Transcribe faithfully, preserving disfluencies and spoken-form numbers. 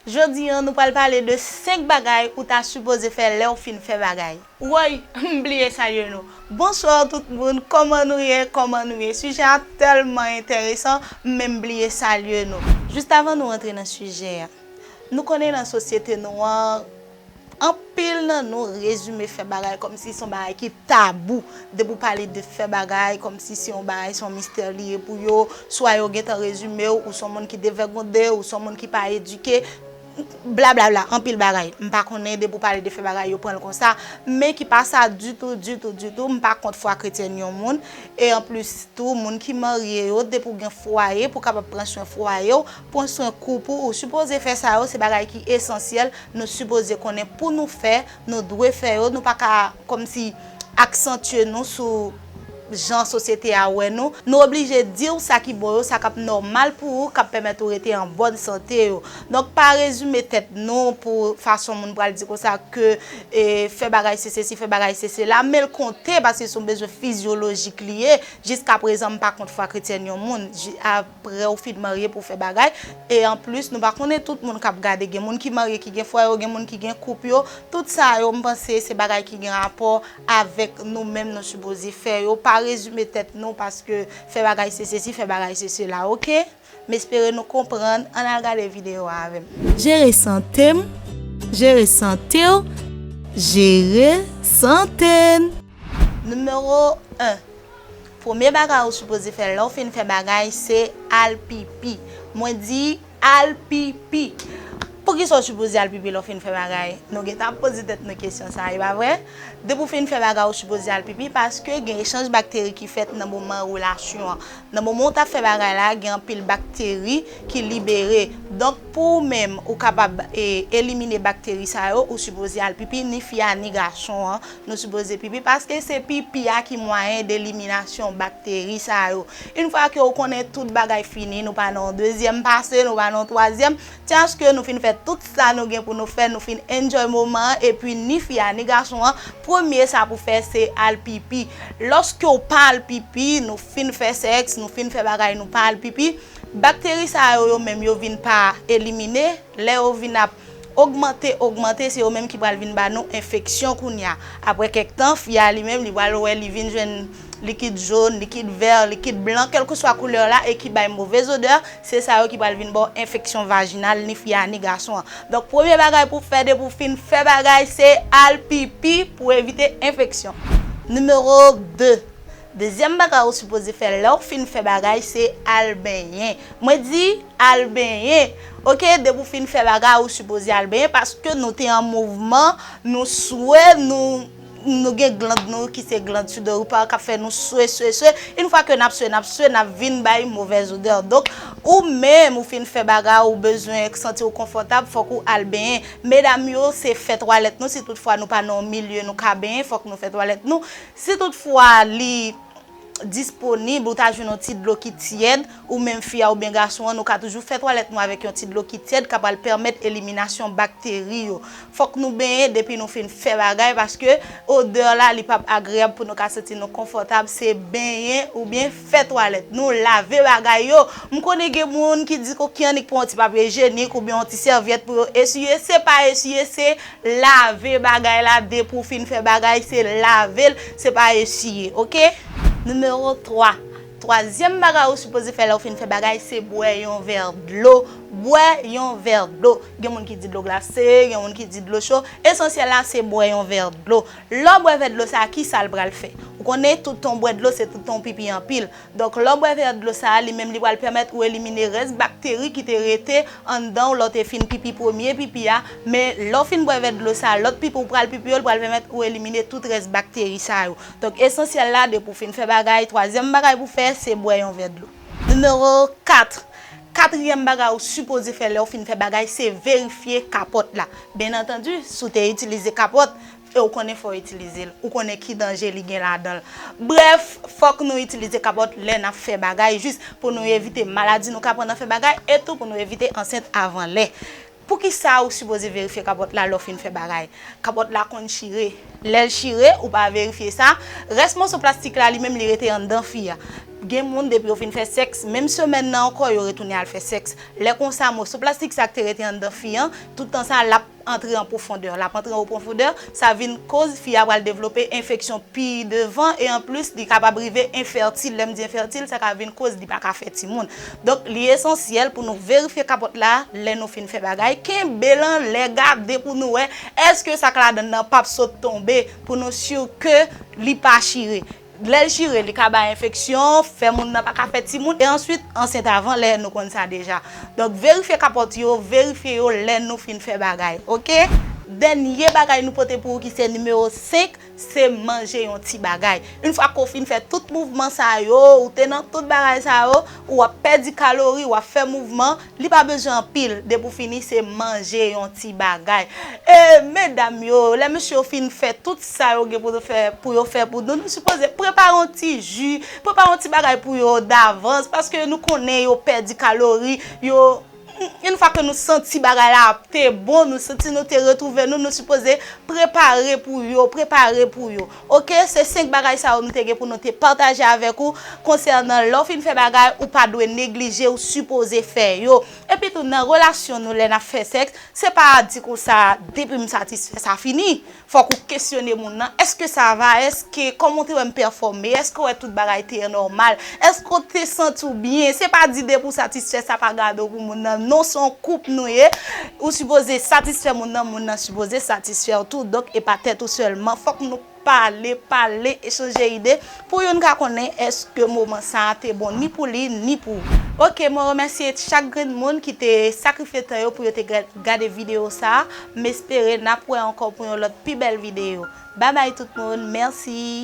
Jodi a, nou pral pale de senk bagay ou ta sipoze fè lè w fin fè bagay. Woy, m bliye salye nou. Bonswa tout moun, kòman nou ye, kòman nou ye? Sijè a tèlman enteresan, m menm bliye salye nou. Jis avan nou rantre nan sijè a, nou konnen nan sosyete nou an, anpil nan nou rezime fè bagay kòmsi se yon bagay ki tabou. Depi w pale de fè bagay, kòmsi se yon bagay, se yon mistè li ye pou yo. Swa yo gentan rezime w, ou se yon moun ki devègonde, ou se yon moun ki pa edike, blablabla, anpil bagay. M pa konnen, depi w pale de fè bagay, yo pran l konsa. Men ki pa sa ditou, ditou, ditou. M pa kont fwa kretyèn yon moun. E anplis tou, moun ki marye yo, depi w gen fwaye, pou w kapab pran swen fwaye w, pran swen koup ou, ou sipoze fè sa yo, se bagay ki esansyèl, nou sipoze konnen pou nou fè, nou dwe fè yo, nou pa ka kòmsi aksantye nou sou jan sosyete a wè nou. Nou oblije di w sa ki bon yo, sa k ap nòmal pou ou, k ap pèmèt ou rete an bòn sante yo. Donk, pa rezime tèt nou pou fason moun pral di konsa ke, e, fè bagay se sesi, fè bagay se sela, men l konte paske se yon bezwen fizyolojik li ye. Jiskaprezan, m pa kont fwa kretyèn yon moun. Ji-, a, Prè ou fin marye pou w fè bagay. E anplis, nou pa konnen tout moun k ap gade. Gen moun ki marye, ki gen fwaye yo, gen moun ki gen koup yo. Tout sa yo, m panse se bagay ki gen rapò avèk nou menm nou sipoze fè yo. Pa rezime tèt nou paske fè bagay se sesi, fè bagay se sela, oke? M espere nou konprann. Ann al gade videyo a avè m. Jere sante m, jere sante w, jere sante n. Nimewo en. Premye bagay ou sipoze fè lè w fin fè bagay, se al pipi. Mwen di, al pipi. Poukisa w sipoze al pipi lè w fin fè bagay? Nou gentan ap poze tèt nou kesyon sa, e pa vre? Depi w fin fè bagay, ou sipoze al pipi paske gen echanj bakteri ki fèt nan moman relasyon an. Nan moman w t ap fè bagay la, gen anpil bakteri ki libere. Donk, pou ou menm, ou kapab, e, elimine bakteri sa yo, ou sipoze al pipi, ni fi a, ni gason an. Nou sipoze pipi paske se pipi a ki mwayen deliminasyon bakteri sa yo. Yon fwa ke ou konnen tout bagay fini, nou pa nan yon dezyèm pase, nou pa nan yon twazyèm, tyaske nou fin fè tout sa nou gen pou nou fè, nou fin enjoy moman an, epi ni fi a, ni gason an, premye sa pou fè se al pipi. Lòske w pa al pipi, nou fin fè sèks, nou fin fè bagay, nou pa al pipi, bakteri sa yo, yo menm, yo vin pa elimine. Lè yo vin ap ogmante, ogmante, se yo menm ki pral vin ba nou enfeksyon kounye a. Apre kèk tan, fi a li menm, li pral wè, li vin jwenn likid jòn, likid vè, likid blan, kèlkeswa koulè la, e ki bay move zodè, se sa yo ki pral vin ba w enfeksyon vajinal, ni fi a, ni gason an. Donk, premye bagay pou w fè depi w fin fè bagay, se al pipi pou evite enfeksyon. Nimewo de. Dezyèm bagay ou sipoze fè lè w fin fè bagay, se al benyen. Mwen di, al benyen. Oke, depi w fin fè bagay, ou sipoze al benyen paske nou te an mouvman, nou swe, nou, nou gen gland nou ki se gland sudoripan k ap fè nou swe, swe, swe. Yon fwa ke n ap swe, n ap swe, n ap vin bay movèz odè. Donk, ou menm, ou fin fè bagay, ou bezwen santi w konfòtab, fòk ou al benyen. Medam yo, se fè twalèt nou, si toutfwa nou pa nan yon milye nou ka benyen, fòk nou fè twalèt nou. Si toutfwa li disponib, ou ta jwenn yon ti dlo ki tyèd, ou menm fi a oubyen gason an, nou ka toujou fè twalèt nou avèk yon ti dlo ki tyèd, k ap pral pèmèt eliminasyon bakteri yo. Fòk nou benyen depi nou fin fè bagay, paske odè la, li p ap agreyab pou nou ka santi nou konfòtab, se benyen oubyen fè twalèt nou, lave bagay yo. M konnen gen moun ki di ke ki annik pran yon ti papye ijyenik oubyen yon ti sèvyèt pou yo esiye, se pa esiye, se lave bagay la, depi w fin fè bagay, se lave l, se pa esiye, oke? Nimewo twa. Twazyèm bagay ou sipoze fè lè w fin fè bagay, se bwè yon vè dlo. Bwè yon vè dlo. Gen moun ki di dlo glase, gen moun ki di dlo cho. Esansyèl la, se bwè yon vè dlo. Lè w bwè vè dlo sa, kisa l pral fè? Ou konnen, tout tan w bwè dlo, se tout tan w pipi anpil. Donk, lè w bwè vè dlo sa a, li menm, li pral pèmèt ou elimine rès bakteri ki te rete anndan w lè w te fin pipi premye pipi a. Men, lè w fin bwè vè dlo sa a, lòt pipi ou pral pipi yo, li pral pèmèt ou elimine tout rès bakteri sa yo. Donk, esansyèl la, depi w fin fè bagay, twazyèm bagay pou w fè, se bwè yon vè dlo. Nimewo kat. Katriyèm bagay ou sipoze fè lè w fin fè bagay, se verifye kapòt la. Byen antandi, si w te itilize kapòt, e ou konnen fò w itilize l, ou konnen ki danje li gen ladan l. Brèf, fòk nou itilize kapòt lè n ap fè bagay, jis pou nou evite maladi nou ka pran nan fè bagay, e tou pou nou evite ansent avan lè. Poukisa ou sipoze verifye kapòt la lè w fin fè bagay? Kapòt la konn chire. Lè l chire, ou pa verifye sa, rès moso plastik la, li menm, li rete anndan fi a. Gen moun, depi yo fin fè sèks, menm semèn nan ankò, yo retounen al fè sèks. Lè konsa, moso plastik sa k te rete anndan fi an, tout tan sa, l ap antre an pwofondè. L ap antre an pwofondè, sa vin koz fi a pral devlope enfeksyon pi devan, e anplis, li kapab rive enfètil. Lè m di enfètil, sa ka vin koz li pa ka fè timoun. Donk, li esansyèl pou nou verifye kapòt la lè nou fin fè bagay. Kenbe l anlè, gade pou nou wè èske sa k ladan l nan p ap sot tonbe, pou nou si ke li pa chire. Lè l chire, li ka bay enfeksyon, fè moun nan pa ka fè timoun, e answit, ansent avan lè, nou konn sa deja. Donk, verifye kapòt yo, verifye yo lè nou fin fè bagay, oke? Dènye bagay nou pote pou ou ki se nimewo senk, se manje yon ti bagay. Yon fwa ke w fin fè tout mouvman sa yo, ou te nan tout bagay sa yo, ou ap pèdi kalori, w ap fè mouvman, li pa bezwen anpil. Depi w fini, se manje yon ti bagay. E medam yo, lè mesye yo fin fè tout sa yo gen pou yo fè, pou yo fè pou nou, nou sipoze prepare yon ti ji, prepare yon ti bagay pou yo davans, paske nou konnen yo pèdi kalori, yo, yon fwa ke nou santi bagay la te bon, nou santi nou te retwouve nou, nou sipoze prepare pou yo, prepare pou yo. Oke, se senk bagay sa yo nou te gen pou nou te pataje avèk ou konsènan lè w fin fè bagay, ou pa dwe neglije, ou sipoze fè yo. Epi tou, nan relasyon nou, lè n ap fè sèks, se pa di konsa, depi m satisfè, sa fini. Fòk ou kesyone moun nan, èske sa va, èske, kòman w te wè m pèfòme, èske w wè tout bagay te nòmal, èske w te santi w byen? Se pa di depi w satisfè, sa pa gade w pou moun nan. Non, se yon koup nou ye. Ou sipoze satisfè moun nan, moun nan sipoze satisfè w tou. Donk, e pa tèt ou sèlman. Fòk nou pale, pale, echanje ide pou youn ka konnen èske moman sa a te bon ni pou li, ni pou ou. Oke, mwen remèsye chak grenn moun ki te sakrifye tan yo pou yo te ga-, gade videyo sa a. M espere n ap wè ankò pou yon lòt pi bèl videyo. Babay tout moun, mèsi.